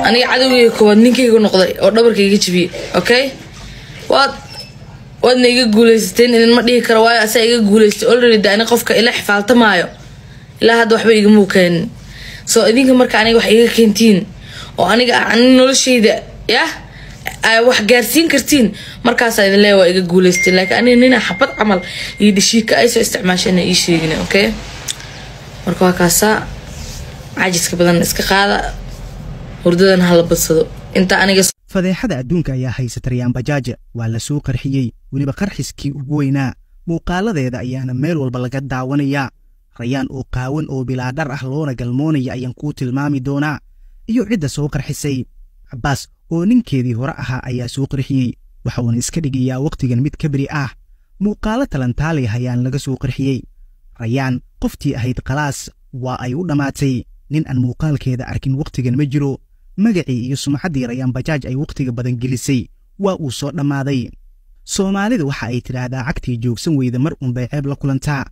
Aniga cadowgeyga koowaad ninkayga noqday oo dhabarka iga jibiyey. Okay, waad waadna iga guuleysateen, idinma dhihi karo, waayo asaa iga guuleystay already. De ani qofka ila xifaaltamaayo ilaa hadda waxba igamuu keenin. So idinka marka aniga wax iga keentiin oo aniga ani noloshayda yah ay wax gaarsiin kartiin, markaasaa idin leeya waa iga guuleysteen. Laakiin aniga nina xabad camal iyo dhashiika ay soo isticmaasha ina ii sheegin. Okay, marka waa kaasaa, cajiska badan iska qaada, hurdadan hala badsado inta aniga. Fadeexada adduunka ayaa haysata Rayaan Bajaaja. Waa la soo qarxiyey, weliba qarxiskii ugu weynaa. Muuqaaladeeda ayaana meel walba laga daawanayaa. Rayaan oo qaawan oo bilaa dhar ah loona galmoonaya ayaan kuu tilmaami doonaa iyo cidda soo qarxisay. Cabbaas oo ninkeedii hore ahaa ayaa soo qarxiyey, waxuuna iska dhigayaa wakhtigan mid kabri ah. Muuqaalo talantaali ayaan laga soo qarxiyey. Rayaan qoftii ahayd khalaas waa ay u dhammaatay. Nin aan muuqaalkeeda arkin wakhtigan ma jiro. Magacii iyo sumcaddii Rayaan Bajaaj ay wakhtiga badan gelisay waa uu soo dhammaaday. Soomaalida waxa ay tidhaahdaa cagtii joogsan weyda mar unbay ceeb la kulantaa.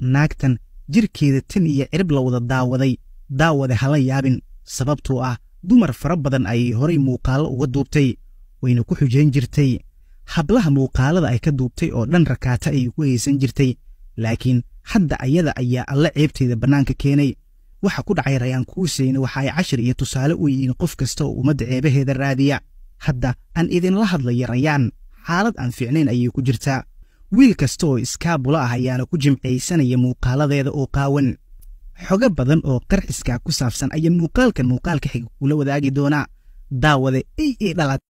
Naagtan jirkeeda tan iyo cirib la wada daawaday. Daawade hala yaabin, sababtoo ah dumar fara badan ayay horay muuqaallo uga duubtay, wayna ku xujayn jirtay. Hablaha muuqaalada ay ka duubtay oo dhan rakaata ayay ku haysan jirtay, laakiin hadda ayada ayaa alle ceebteeda bannaanka keenay. Waxa ku dhacay Rayaan Kuuseyna waxa ay cashir iyo tusaale u yihiin qof kasta oo ummadda ceebaheeda raadiya. Hadda aan idinla hadlaya, Rayaan xaalad aan fiicnayn ayay ku jirtaa. Wiil kasta oo iskaabula ah ayaana ku jimcaysanaya muuqaaladeeda oo qaawan. Xogo badan oo qarxiskaa ku saabsan ayaa muuqaalkan muuqaalka xiga kula wadaagi doonaa. Daawade ay ee dhalaad.